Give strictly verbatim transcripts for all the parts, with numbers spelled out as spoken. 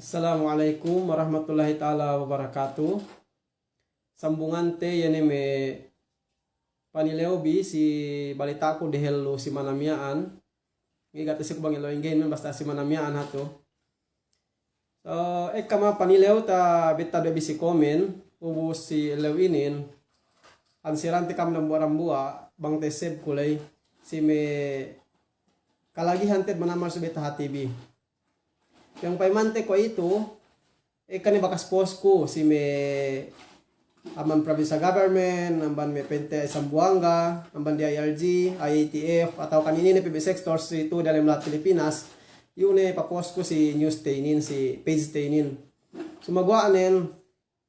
Assalamu alaikum warahmatullahi ta'ala wabarakatuh. Sambungante iye ne me' panilew bi si balitaku dehellu simana miya'an. Ga'i ga' te'ed si ku bang ellew inggehin me' basta simana miya'an hatu. So, ekka ma panilew ta betta du bi si komen, ubus si ellew inin, answerante kam dambuwa'-dambuwa', bang te'ed seb ku ley, si me' kalagihan te'ed manamal subey tahatibi. Bang payamante kuwe'itu, ekka ne bakas post ku, si me' amban provincial government, amban me' pa'inte Sambuwangga, amban D I L G, I A T F, atawa kan ine-ine pe me' sector si tu'u dalem lahat Pilipinas, iyu' ne papost ku si news te inin, si page te inin. Sumaguwa' nen,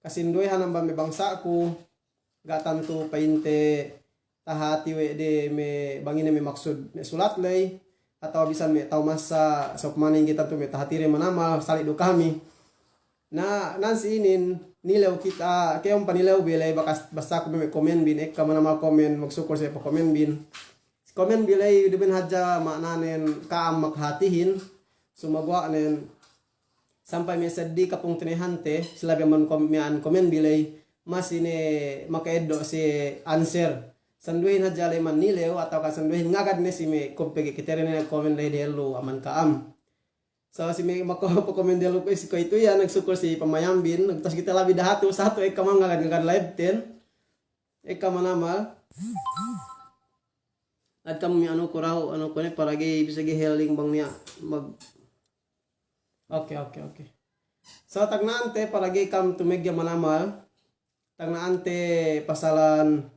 kasinduwehan amban me' bangsaku, ga' tantu pa'inte tahati we' de me' bang ine me' maksud me' sulat ley, atawa bisan me' ta'u masa sopmaning ga'i tantu me' tahati de manamal, sali' du kami. Na, nan si inin, nilew kite, kēmon panilew bi ley bakas, basta ku me' komen bin, ekka manamal komen, magsukul si pakomen bin. Komen bi ley, duma'in hadja ma'nanen ka'am makahatihin, sumaguwa' nen, sampay me' seddi kapungtina'ihante, si labi amban kom-, miya'an komen bi ley, masi ne maka'eddo' si answer. Sinduwehin hadja ley manilew, atawa kan sinduwehin ngagad ne si me' kom-, pegge' kite de ne komen ley dehellu amban ka'am. So, si me' mako-, pakomen dehellu kuwe' si kuwe'itu iyan, nagsukul si pamayam bin, tas kite labi dahatu, satu ekka mangagad-ngagad live ten. Ekka manamal. At kam me' anu ku raw, anu ku ne, para ga'i bisa ga'i helling bang niya' mag-, oke, oke, oke. So, tagna'ante para ga'i kam tumegge' manamal. Tagna'ante pasalan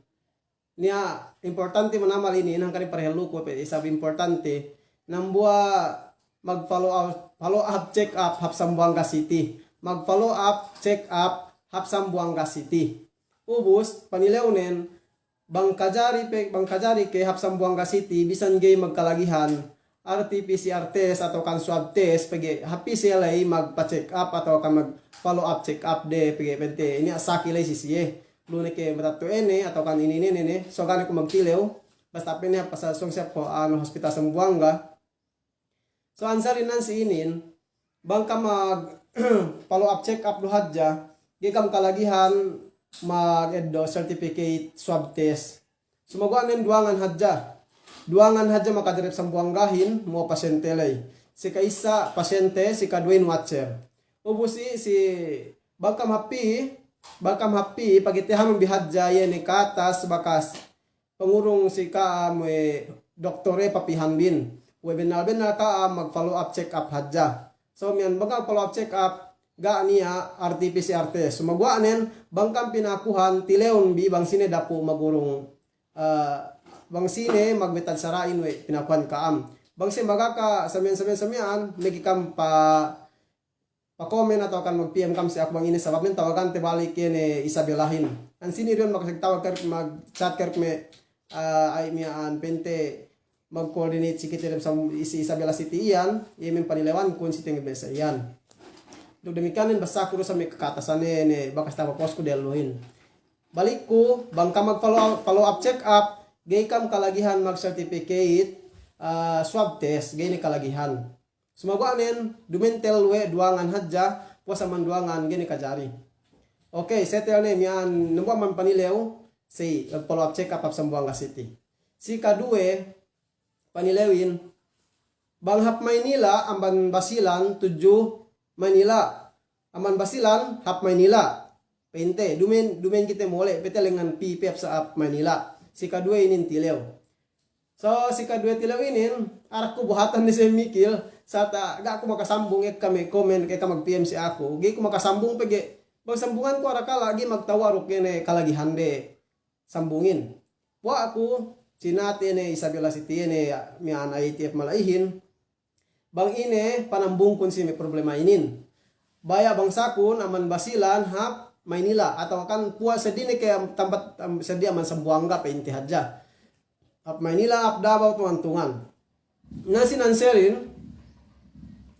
niya' importante manamal inin, hangkan ne parhelluku pe isab importante. Dambuwa' mag-follow up, follow up check up hap Sambuwangga City. Mag-follow up check up hap Sambuwangga City. Ubus, panilewnen, bang kajari pe, bang kajari ke hap Sambuwangga City, bisan ga'i magkalagihan, R T P C R test atawa kan swab test, pegge' hap siye ley magpa-check up atawa kan mag-follow up check up de, pegge' pa'inte, inin saki ley si siye. Lu ne ke matetto'ane, atawa kan inin ne, ne, ne, so ga' ne ku magtilew, basta pa'inne hap pasal sōng siye hap, anu, hospital Sambuwangga. So, answerin nan si inin, bang kam mag-follow up check up du hadja, ga'i kam kalagihan mageddo' certificate swab test. Sumaguwa' nen duwangan hadja. Duwangan hadja makajari hap Sambuwanggahin, mo'o pasyente ley. Si ka'issa pasyente, si kaduwehin watcher. Ubus si, si bang kam hap pī, bang kam hap pī, pagitehanun bi hadja iye ne katas bakas pangurung si ka'am we' doktore papīhan bin. We' bennal-bennal ka'am mag-follow up check up hadja. So, miya'an bang kam follow up check up, ga' niya' R T P C R test. Sumaguwa' nen, bang kam pinakuhan, tilewun bi bang sine dapu' magurung, eh, bang sine magmetad sara'in we' pinakuhan ka'am. Bang sine magaka samiyan, samiyan, samiyan, meke kam pa pakomen atawa kan mag-P M kam si aku bang ine sabab nen tawagante balik iye ne Isabellahin. An sini duwen makasagtawag ke duk mag-chat ke duk me', ah, a'i miya'an pa'inte mag-coordinate si kite dem sam-, si Isabella City iyan, iye me' panilewankun si tenged me' sa iyan. Duk damikkiyan nen basaku du sa me' kakatasan ne, ne bakas tapaposku dehelluhin. Balikku, bang kam mag-follow, follow up check up, ga'i kam kalagihan mag-certificate, ah, swab test, ga'i ne kalagihan. Sumaguwa' nen, dumentel we' duwangan hadja, puwas amban duwangan ga'i ne kajari. Oke, settle ne miya'an, dambuwa' amban panilew, si, eh, follow up check up hap Sambuwangga City. Si kaduwe, panilewin, bang hap Maynila, amban Basilan, tudju Maynila. Amban Basilan, hap Maynila. Pa'inte, dumen, dumen kite mole', pa'inte lengan pī pe hap sa hap Maynila. Si kaduwe inin tilew. So, si kaduwe tilew inin, arak ku buhatan ne siye mikil, sarta' ga' ku makasambung ekka me' komen, ekka mag-P M si aku. Ga'i ku makasambung pegge', bang sambunganku arakala' ga'i magtawar duk iye ne kalagihan de sambungin. Puwas aku, sinate ne Isabella City ne, miya'an I A T F mala'ihin. Bang ine panambungkun si me' problema inin. Baya' bangsakun amban Basilan hap Maynila, atawa kan puwas seddili ne ke am-, tampat, am-, seddili amban Sambuwangga pa'inte hadja. Hap Maynila, hap Davao tungan-tungan. Na si nanserin,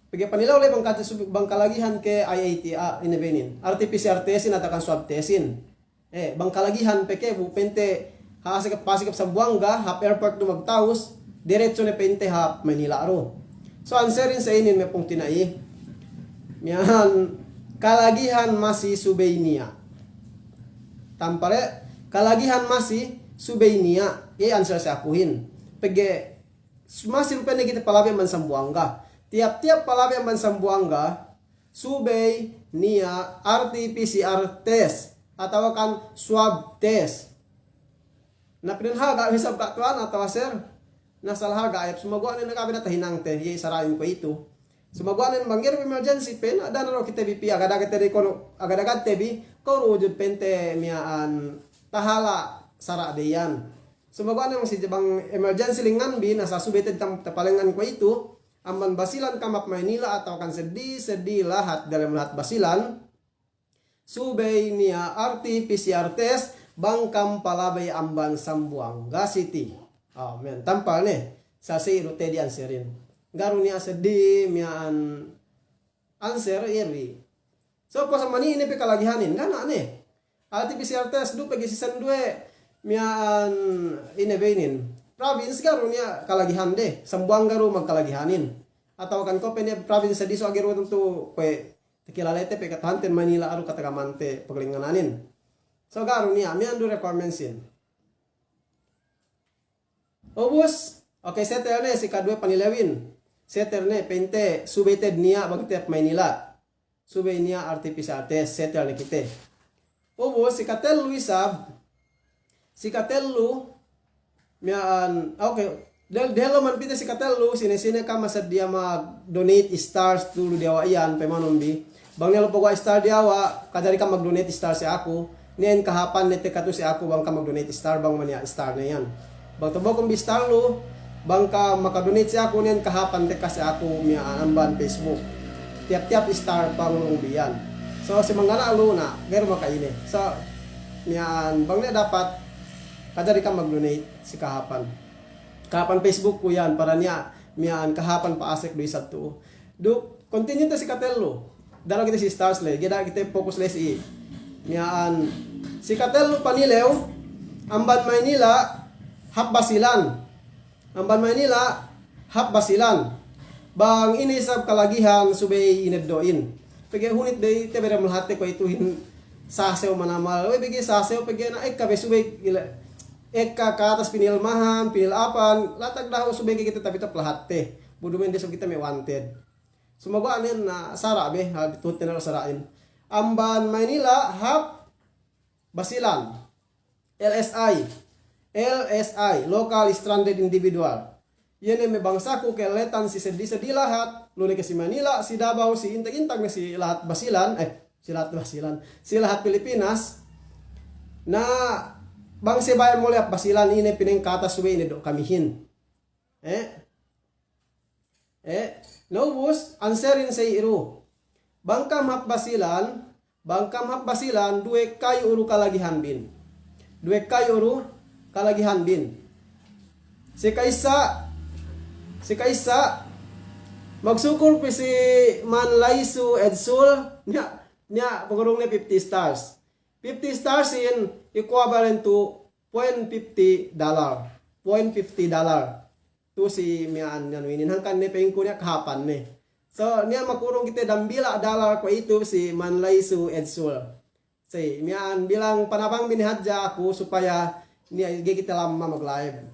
pegge' panilew le bang kate sub-, bang kalagihan ke I A T A ine benin. R T P C R testin atawa kan swab testin. Eh, bang kalagihan pe ke bu pa'inte ha'asek, ha'asek Sambuwangga, hap airport du magtawus, diretso ne pa'inte hap Maynila du. So, anserin sa inin me' pungtina'i. Miya'an kalagihan masi subey niya'. Tampale', kalagihan masi subey niya'. Iye answer si akuhin. Pegge' masi du pe ne kite palabey amban Sambuwangga. Tiyap-tiyap palabey amban Sambuwangga, subey niya' R T P C R test atawa kan swab test. Na pinahalga' isab ka' tuwan atawa sir, na asal halga' ayep, sumaguwa' ne na kabe na tahinangte, iye sara'in kuwe'itu. Sumaguwa' ne bang ga'i du emergency pe, na da'a ne du kite bi pī, agad-agad te bi kono, agad-agad te bi, kuwe' du wujud pente miya'an tahala' sara' de iyan. Sumaguwa' ne bang si, bang emergency lengnganbi, na asal subey te tam-, tapalengngan kuwe'itu, amban Basilan kam hap Manila atawa kan seddi, seddi lahat, dalem lahat Basilan, subey niya' R T P C R test bang kam palabey amban Sambuwangga City. Aw, miya'an tampal ne. Sa' si iru te di answerin. Ga'i du niya' seddi miya'an answer iri. So, puwas amban ine pe kalagihanin, ga' niya' ne. R T P C R test du pegge' si sinduwe miya'an ine be inin. Province ga'i du niya' kalagihan de. Sambuwangga du magkalagihanin. Atawa kan kuwe' pe niya' province seddi so ga'i du tantu kuwe' takilalete pe katahanten Manila aru katagamante paglengnganin. So ga'i du niya', miya'an du requirementsin. Ubus, okay, settle ne si kaduwe panilewin. Settle ne, pente, subey te'ed niya' bang te'ed Manila. Subey niya' R T P C R test, settle ne kite. Ubus, si katellu isab, si katellu, miya'an, okay. Del-, dehellu man pite si katellu, sine-sine kam masaddiya mag-donate stars tu lu diyawa' iyan, payamanun bi. Bang ne lu paguwa' star diyawa', kajari kam mag-donate star si aku, niya' in kahāpan ne tekka tu si aku, bang kam mag-donate star, bang maniya' star ne iyan. Bang tobokun bi star lu, bang kam maka-donate si aku, niya' in kahāpan tekka si aku, miya'an amban Facebook. Tiyap-tiyap star pangurung bi iyan. So, si manggana' lu na, ga'i du makaine. So, miya'an, bang ne dapat, kajari kam mag-donate si kahāpan. Kahāpan Facebook ku iyan, para niya', miya'an kahāpan pa'asek du isab tu'u. Duk, continue te si katellu. Da'a du kite si stars le, ga'i du kite fokus le si. Miya'an, si katellu panilew, amban Manila, hap Basilan. Amban Manila, hap Basilan. Bang ine isab kalagihan subey ineddo'in. Pegge' hunit be ite berem lahatte kuwe'ituhin sasew manamal. We' pegge' sasew pegge' na ekka be subey ila. Ekka katas pinilmahan, pinil'apan, latag dahu' subey ke kite tapitap lahatte. Bu duma'in de isab kite me' wanted. Sumaguwa' nen na sara' be, hal tuhut ne sara'in. Amban Manila hap Basilan. L S I. L S I, Local Stranded Individual. Iye ne me' bangsaku kelletan si seddi-seddi lahat, lu ne ke si Manila, si Davao, si intag-intag ne si lahat Basilan, eh, si lahat Basilan, si lahat Pilipinas. Na bang siye baya' mole' hap Basilan, ine pinengkatas subey ineddo' kamihin. Eh? Eh? Na ubus, answerin sa iru. Bang kam hap Basilan, bang kam hap Basilan, duwe kayu' du kalagihanbin. Duwe kayu' du kalagihanbin. Si ka'issa, si ka'issa, magsukul pī si Manlaisu Edsul, niya', niya' pangurung ne fifty stars. Fifty stars in equivalent to point fifty dollar. Point fifty dollar. Tu si miya'an anu inin hangkan ne pa'inku niya' kahāpan ne. So, niya' makurung kite dambila' dollar kuwe'itu si Manlaisu Edsul. Si miya'an bilang panabangbi ne hadja aku supaya niya' ga'i kite lamma mag-live.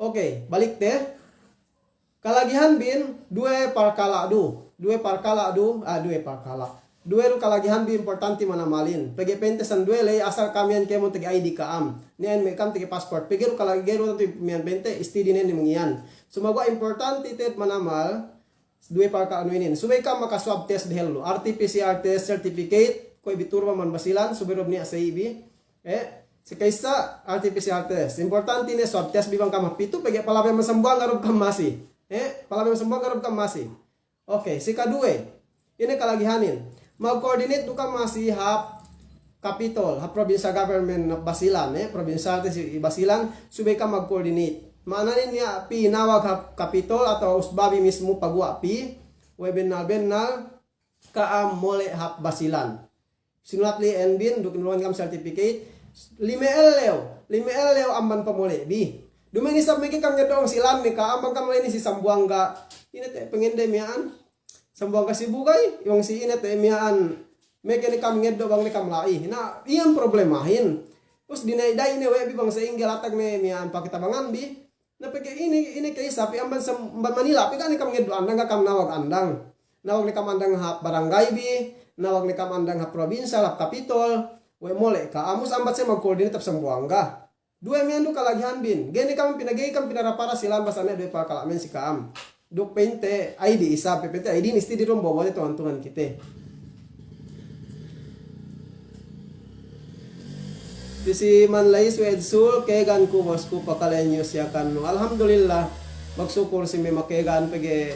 Okay, balik te. Kalagihanbin, duwe parkala' du. Duwe parkala' du, ah, duwe parkala'. Duwe du kalagihanbin importanti manamalin. Pegge' pa'inte sinduwe ley asal kam iyan kēmon tege I D ka'am. Niya' in me' kam tege passport. Pegge' du kalagi-, ga'i du tantu miya'an pa'inte, steady ne in mangiyan. Sumaguwa' importanti te'ed manamal, duwe parkala' anu inin. Subey kam maka-swab test dehellu. R T P C R test certificate, kuwe' bi turba man Basilan, subey du niya' sa'i bi. Eh, si ka'issa, R T P C R test. Importanti ne swab test bi bang kam hap pitu, pegge' palabey man Sambuwangga du kam masi. Eh, palabey man Sambuwangga du kam masi. Okay, si kaduwe. Ine kalagihanin. Mag-coordinate du kam masi hap Capitol, hap provincial government hap Basilan, eh, provincial te si Basilan, subey kam mag-coordinate. Ma'ananen niya' pī nawag hap Capitol atawa usbabi mismu paguwa' pī, we' bennal-bennal ka'am mole' hap Basilan. Sinulat le enbin, duk inurungan kam certificate, lime ellew, lime ellew amban pamole'bi. Duma'in isab meke kam ngeddo'ong si Lanne ka'am bang kam la'i ne si Sambuwangga. Ine te pengende miya'an. Sambuwangga si Bugay, iwang si ine te miya'an, meke ne kam ngeddo' bang ne kam la'i. Na, iyan problemahin. Us dina'i-da'i ne we' bi bang sa'ingge latak ne miya'an pakitabangan bi. Na pegge' ine, ine ke isab, amban sam-, amban Manila, pegge' ga' ne kam ngeddo' andang, ga' kam nawag andang. Nawag ne kam andang hap barangay bi, nawag ne kam andang hap probinsal, hap kapitol, we' mole' ka'am, us ambat siye magkoordinate hap Sambuwangga. Duwe miya'an du kalagihan bin. Ga'i ne kam pinagey kam pinara-para silan basa ne duwe pakalamen si ka'am. Duk pa'inte I D isab, pa'inte I D nisti di dum bobote tuhan-tuhan kite. Pī si Manlais we' Edsul, kēgan ku bosku pakale news Yakan nu. Alhamdulillah. Magsukul si me' makēgan pegge'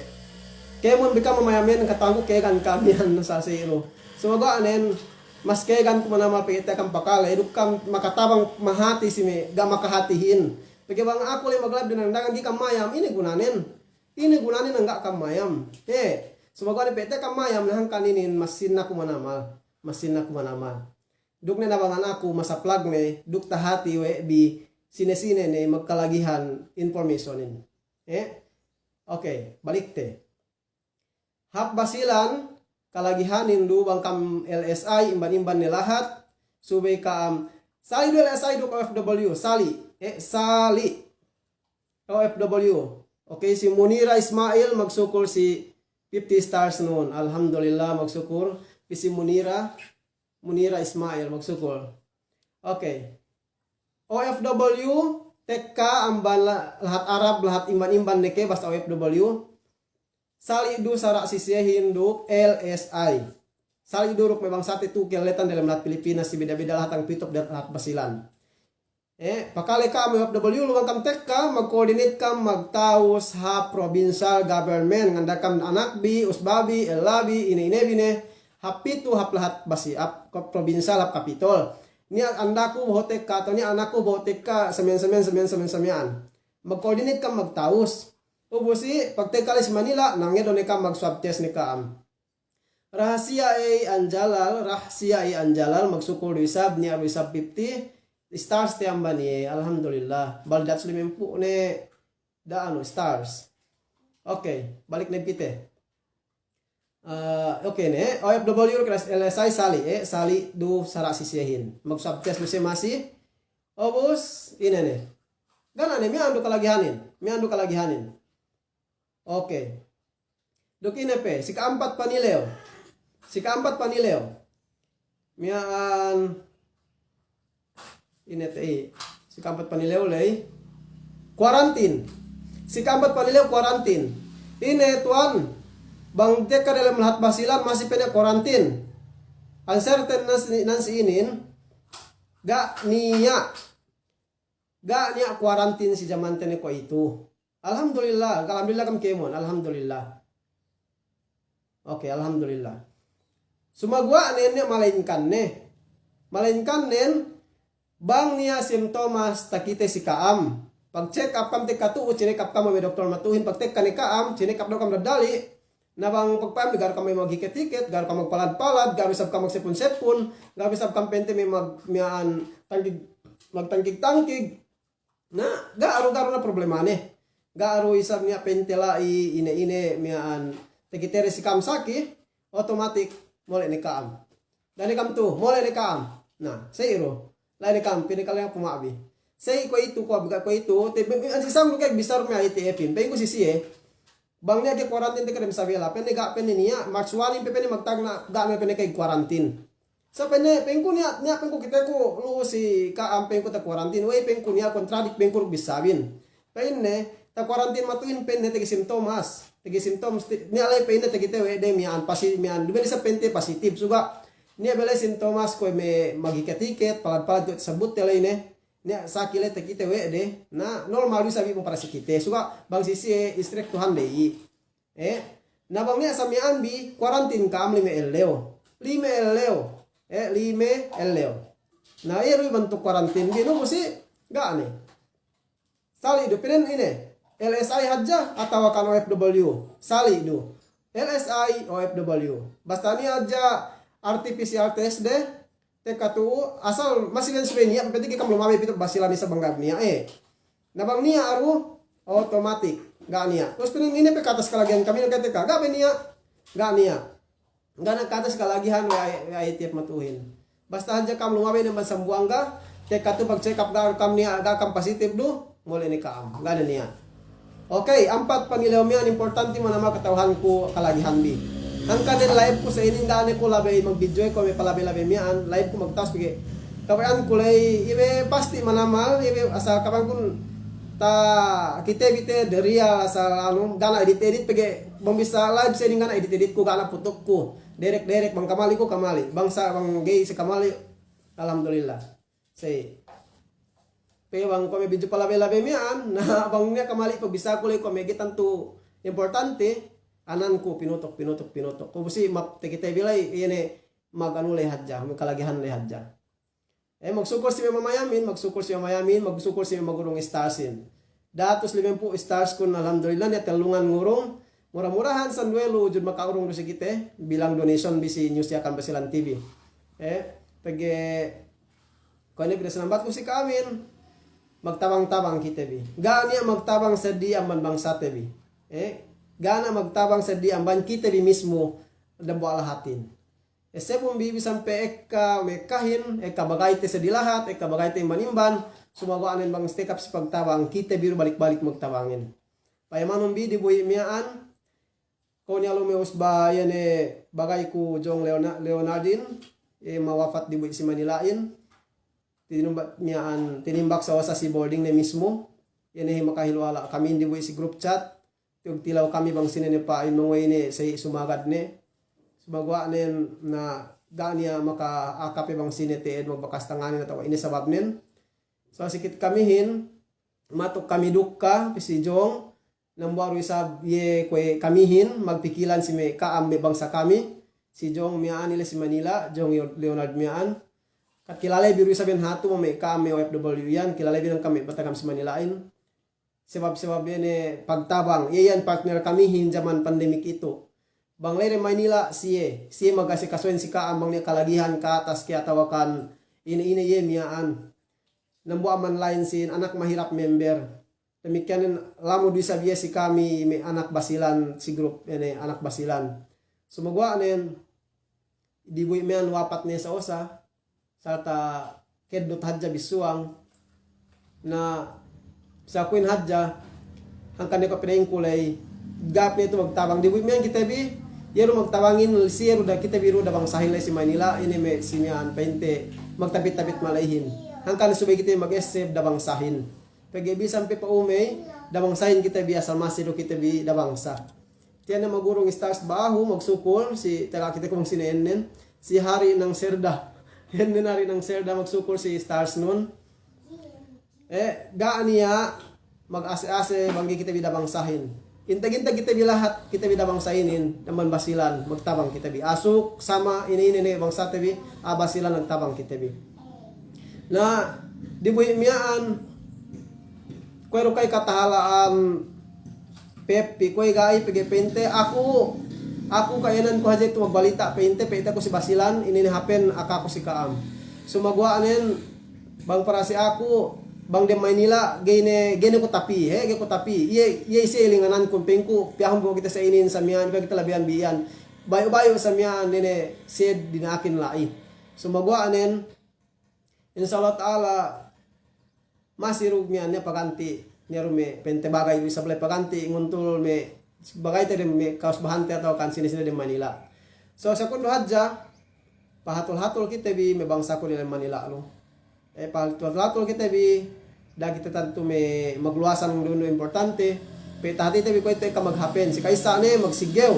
kēmon bi kam mamayamen kata'uhanku kēgan kamiyan sa siru. Sumaguwa' nen, mas kēgan ku manamal pegge' te'ed kam pakale, duk kam makatabang mahati si me' ga' makahatihin. Pegge' bang aku le maglab dinandangan ga'i kam mayam, ine gunanen? Ine gunanen bang ga' kam mayam? He, sumaguwa' ne pegge' te'ed kam mayam, na hangkan inin masinna ku manamal. Masinna ku manamal. Duk ne nabangan aku masaplag ne, duk tahati we' bi sine-sine ne magkalagihan informationin. He? Oke, balikte. Hap Basilan, kalagihanin du bang kam L S I, imban-imban ne lahat, subey ka'am, sali' du L S I duk O F W, sali', eh, sali'. O F W. Oke, si Munira Ismail, magsukul si fifty stars nun. Alhamdulillah, magsukul. Pī si Munira, Munira Ismail, magsukul. Oke. O F W, tekka amban la-, lahat Arab, lahat imban-imban ne ke, basta O F W. Sali' du sara' sisiyehin duk L S I. Sali' du duk me' bangsate tu'u kelletan dalem lahat Pilipinas si bida-bida lahat hangpitu hap lahat Basilan. Eh, pakale ka'am O F W lu bang kam tekka, magkoordinate kam magtawus hap provincial government, nganda'ak kam anak bi, usba bi, ella bi, ine-ine bi ne, hap pitu hap lahat Basi-, hap ko-, provincial hap kapitol. Niya' anakku boho' tekka, atawa niya' anakku boho' tekka, samiyan-samiyan, samiyan-samiyan, samiyan. Magkoordinate kam magtawus. Ubus i, pagtekka la'i si Manila, nangeddo' ne kam mag-swab test ne ka'am. Rahasiya ey Anjalal, Rahasiya ey Anjalal, magsukul du isab, niya' du isab fifty stars te amban iye, alhamdulillah. Bal datus limempū' ne da anu, stars. Oke, balik ne kite. Ah, oke ne, O F W kelas L S I sali', eh, sali' du sara' sisiyehin. Mag-swab test du siye masi. Ubus, ine ne. Ga' ne, miya'an du kalagihanin. Miya'an du kalagihanin. Oke. Duk ine pe, si ka'ampat panilew. Si ka'ampat panilew. Miya'an, ine te i, si ka'ampat panilew ley. Kuwarantin. Si ka'ampat panilew kuwarantin. Ine tuwan, bang tekka dalem lahat Basilan masi pe niya' kuwarantin. Uncertain nan si, nan si inin, ga' niya'. Ga' niya' kuwarantin si jamante ne kuwe'itu. Alhamdulillah, alhamdulillah kam kēmon, alhamdulillah. Oke, alhamdulillah. Sumaguwa' ne niya' malainkan ne. Malainkan nen, bang niya' simptomas takite si ka'am. Pag-check up kam tekka tu'u, chineck up kam we' doktor matu'uhin, pagtekka ne ka'am, chineck up dahu' kam daddali'. Na bang pagpa'in bi ga' du kam me' maghiket-hiket, ga' du kam magpalad-palad, ga' du isab kam magsepun-sepun, ga' du isab kam pa'inte me' mag-, miya'an tangkig, magtangkig-tangkig. Na, ga' du, ga' du na problemane. Ga' du isab niya' pa'inte la'i ine-ine miya'an takite de si ka'am saki, otomatik mole' ne ka'am. Ga' ne ka'am tu'u, mole' ne ka'am. Na, sa iru. La'i ne ka'am, pa'inne kale' puma'bi. Sa i kuwe'itu, kuwe' bi ga' kuwe'itu, te, be, be, ansi sanggu ke bissā du me' I T F-in. Pa'inku si siye, bang niya' ke kuwarantin tekka dem Isabela, pa'inne ga', pa'inne niya', March one-in pe pa'inne magtagna', ga' ne pa'inne ke kuwarantin. Sa pa'inne, pa'inku niya', niya' pa'inku kiteku lu'u si ka'am pa'inku takuwarantin, we' pa'inku niya' contradict pa'inku duk bissābin. Pa'inne, takuwarantin matu'uhin pa'inne tege simptomas, tege simptoms, ti-, niya' la'i pa'inne takite we' de miya'an pasi-, miya'an, duma'in isab pa'inte positive, suga' niya' be la'i simptomas kuwe' me' maghiket-hiket, palad-palad kuwe' tasabutte la'i ne, niya' saki la'i takite we' de, na normal du isab i' para si kite, suga' bang si siye istrek Tuhan de i'. Eh, na bang niya' sa miya'an bi, kuwarantin ka'am lime ellew. Lime ellew. Eh, lime ellew. Na, iye du bantuk kuwarantin bi, nu bu si, ga' ne. Sali' du, pa'in ine, L S I hadja atawa kan O F W. Sali' du. L S I, O F W. Basta niya' hadja R T P C R test de, tekka tu'u, asal masi den subey niya', pa'inte ga'i kam lumabey pitu Basilan isab bang ga' niya', eh. Na bang niya' du, otomatik, ga' niya'. Terus pa'in ine pe katas kalagihan kami, tekka, ga' pe niya', Ga' niya'. Ga' ne kata si kalagihan we' I-, we' I T F matu'uhin. Basta hadja kam lumabey ne amban Sambuwangga, tekka tu pag-check up ga' kam niya', ga' kam positive du, mole' ne ka'am. Ga' ne niya'. Okey, ampat panilew miya'an importante manamal kata'uhanku kalagihanbi. Hangkan ne live ku sa inin ga' ne ku labey mag-video, kuwe' me' palabey-labey miya'an, live ku magtawus pegge' kabaya'anku ley, iye pasti manamal, iye asal kabaya'ankun takite bi te the real asal anu, ga' ne edit-edit pegge' bang bisa live sa inin ga' ne edit-editku, ga' ne putukku. Derek-derek, bang kamali ku kamali. Bang sa, bang ga'i si kamali, alhamdulillah. Sey. Pe bang kuwe' me' video palabey-labey miya'an, na bang niya' kamali pagbisaku ley kuwe' me' ga'i tantu importante, ananku pinutuk, pinutuk, pinutuk. Kuwe' bu si map takite bi ley, iye ne mag-anu ley hadja, me' kalagihan ley hadja. Eh, magsukul si me' mamayamin, magsukul si me' mamayamin, magsukul si me' magurung stars in. Dahatus limempū' stars kun, alhamdulillah, niya' tellungan ngurung. Mura-murahan sinduwe lu ujud maka'urung du si kite, bilang donation bi si News Yakan Basilan T V. Eh, pegge' kuwe' ne pinasinambatku si ka'amin, magtabang-tabang kite bi. Ga' niya' magtabang seddili amban bangsate bi. Eh, ga' niya' magtabang seddili amban kite bi mismu dambuwa' lahatin. Essebun bi bisan pe ekka me' ekkahin, ekka bagayte seddili lahat, ekka bagayte imban-imban, sumaguwa' nen bang si tekka si pagtabang, kite bi du balik-balik magtabangin. Payamanun bi dibuhi' miya'an, kuwe' niya' lu me' usba iye ne bagayku Jong Leona-, Leonardin, iye mawafat dibuhi' si Manila'in, tinimbak miya'an, tinimbak sa osa si boarding ne mismu, iye ne makahiluhala' kami dibuhi' si group chat, tiyug tilew kami bang sine ne pa'in manguwe' ine sa'i sumagad ne. Sumaguwa' nen na ga' niya' maka'aka pe bang sine te'ed magbakas tanganin atawa ine sababnen. So sikit kamihin, matuk kami dukka, pī si Jong, dambuwa' du isab iye kuwe' kamihin, magpikilan si me' ka'am me' bangsa kami, si Jong miya'an ile si Manila, Jong Leo-, Leonard miya'an. Kat kilale bi du isab iyan hatu me' ka'am me' O F W iyan, kilale bi du kami batagam si Manila'in. Sebab-sebab iye ne pagtabang, iye iyan partner kamihin jaman pandemik itu. Bang la'i dem Manila siye, siye mag-asikasuhin si ka'am bang niya' kalagihan katas ke atawa kan ine-ine iye miya'an. Dambuwa' man la'i sin anak mahirap member. Damikkiyan nen lamu du isab iye si kami me' anak Basilan si grup ine anak Basilan. Sumaguwa' nen dibuhi' miya'an wapat ne sa osa, sarta' keddut hadja bi suwang. Na, sakuhin hadja, hangkan ne ko' pina'inku ley, ga' pe ne tu magtabang. Dibuhi' miya'an kite bi, iye du magtabangin, siye du da kite bi du da bangsahin ley si Manila, ine me' si miya'an pa'inte, magtapit-tapit mala'ihin. Hangkan ne subey kite mag-esseb da bangsahin. Pegge' bisan pe pa'umey, da bangsahin kite bi asal masi du kite bi da bangsa. Tiya' ne magurung stars ba'ahu, magsukul, si, taga kite ku bang sine ennen, si Hari Nang Serda. Ennen Hari Nang Serda magsukul si stars nun. Eh, ga' niya' mag-ase-ase bang ga'i kite bi da bangsahin. Intag-intag kite bi lahat, kite bi da bangsa inin, dambuwa' Basilan, magtabang kite bi. Asuk, sama, ine-ine ne bangsate bi, a'a Basilan magtabang kite bi. Na, dibuhi' miya'an, kuwe' du kay katahala'an P F P, kuwe' ga'i pegge' pa'inte, aku, aku ka'iyananku hadja itu magbalita' pa'inte, pa'inte aku si Basilan, ine ne happen akaku si ka'am. Sumaguwa' nen, bang para si aku, bang dem Manila, ga'i ne, ga'i ne ku tapi, he, ga'i ku tapi. Iye, iye isi ilingananku, pa'inku, piyahun bu kite sa inin sa miya'an, pa'in kite labihan bi iyan. Bayu'-bayu' sa miya'an, ine ne, siye dina'akin la'i. Sumaguwa' nen, Insya Allah Ta'ala, masi du miya'an niya' paganti', niya' du me' pa'inte bagay du isab la'i paganti', nguntul me' bagayte dem me' kausbahante atawa kan sine-sine dem Manila. So, sakundu' hadja, pahatul-hatul kite bi me' bangsaku dem Manila lu. Eh, pahatul-hatul kite bi, da'a kite tantu me' magluwasan du importante, pe tahatite bi kuwe'itu ekka maghapen, si ka'issa ne magsiggew.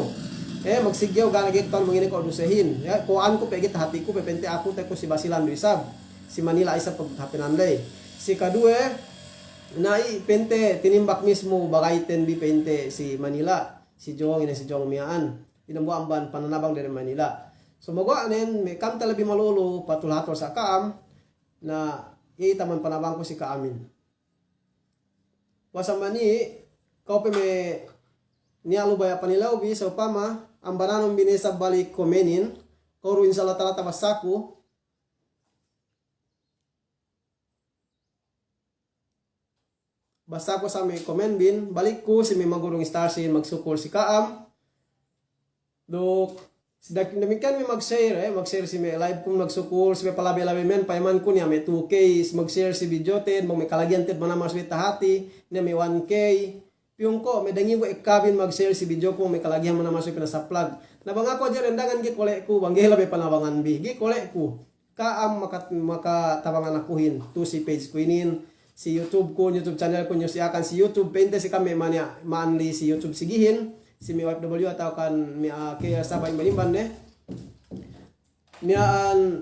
Eh, magsiggew ga' ne ga'i ta'u bang ine ko' dusehin. Ya, kuwe'anku pe ga'i tahatiku pe pa'inte aku te'ed ku si Basilan du isab. Si Manila isab paghapenan ley. Si kaduwe, na'i pa'inte tinimbak mismu bagayten bi pa'inte si Manila. Si Jong, ine si Jong miya'an. Dambuwa' amban pananabang dem Manila. Sumaguwa' nen, me' ka'am talabi malulu, pahatul-hatul sa ka'am, na iye taman panabangku si ka'amin. Puwas amban iye, kew pe me' niya' lu baya' panilew bi, sa'upama, ambananun bi ne isab balik komenin, kew du insya Allah Ta'ala tabassaku, bassaku sa me' komen bin, balikku si me' magurung stars in magsukul si ka'am. Duk, si dak-, damikkiyan me' mag-share, eh, mag-share si me' live kun, magsukul, si me' palabi-labi men, payaman kun niya' me' two K, si mag-share si video ten, bang me' kalagihan ten manamal si me' tahati, niya' me' one K, piyungko', me' dangibu ekka bin mag-share si video kun, me' kalagihan manamal si me' pinasaplag. Na bang aku hadja dendangan ga'i kole' ku, bang ga'i labi panabangan bi, ga'i kole' ku. Ka'am maka-, makatabangan akuhin, tu si page ku inin, si YouTube kun, YouTube channel kun, News Yakan si YouTube, pa'inte si ka'am me' maniya', ma'anli si YouTube sigihin, si me' O F W atawa kan me' a'a K L Sabah imban-imban ne. Miya'an,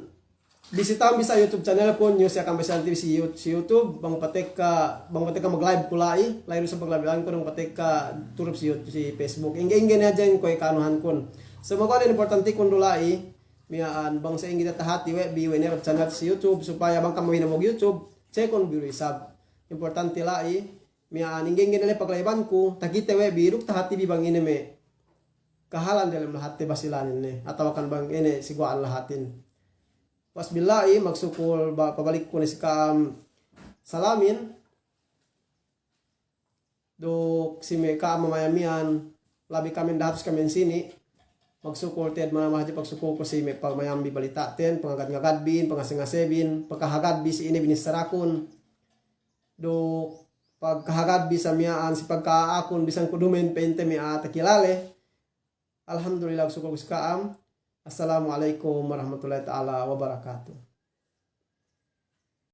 bisitahun bi sa YouTube channel kun, News Yakan Basilan T V si You-, si YouTube, bang patekka, bang patekka mag-live ku la'i, la'i du sa paglabihan kun, bang patekka turup si You-, si Facebook. Ingge-ingge ne hadja in kuwe' ka'anuhan kun. So, maguwa' ne importanti kun du la'i, miya'an bang sa'ingge tahati we' bi we' ne channel si YouTube, supaya bang ka'am mawina mag-YouTube, check-un bi du isab. Importanti la'i, miya'an ingge-ingge ne la'i paglaiban ku, takite we' bi duk tahati bi bang ine me' kahalan delem lahatte Basilanin ne, atawa kan bang ine siguwa'an lahatin. Pas billahi, magsukul ba-, pabalik ku ne si ka'am salamin, duk si me' ka'am mamayam iyan, labi ka'am dahatus ka'am sini, magsukul te'ed manamal hadja pagsukul ku si me' pamayam bi balita' ten, pangagad-ngagad bin, pangase'-ngase' bin, pagkahagad bi si ine binissara kun, duk pagkahagad bi sa miya'an si pagka'akun bisan ku duma'in pa'inte me' a'a takilale. Alhamdulillah, sukul ku si ka'am. Assalamu alaikum warahmatullahi ta'ala wabarakatuh.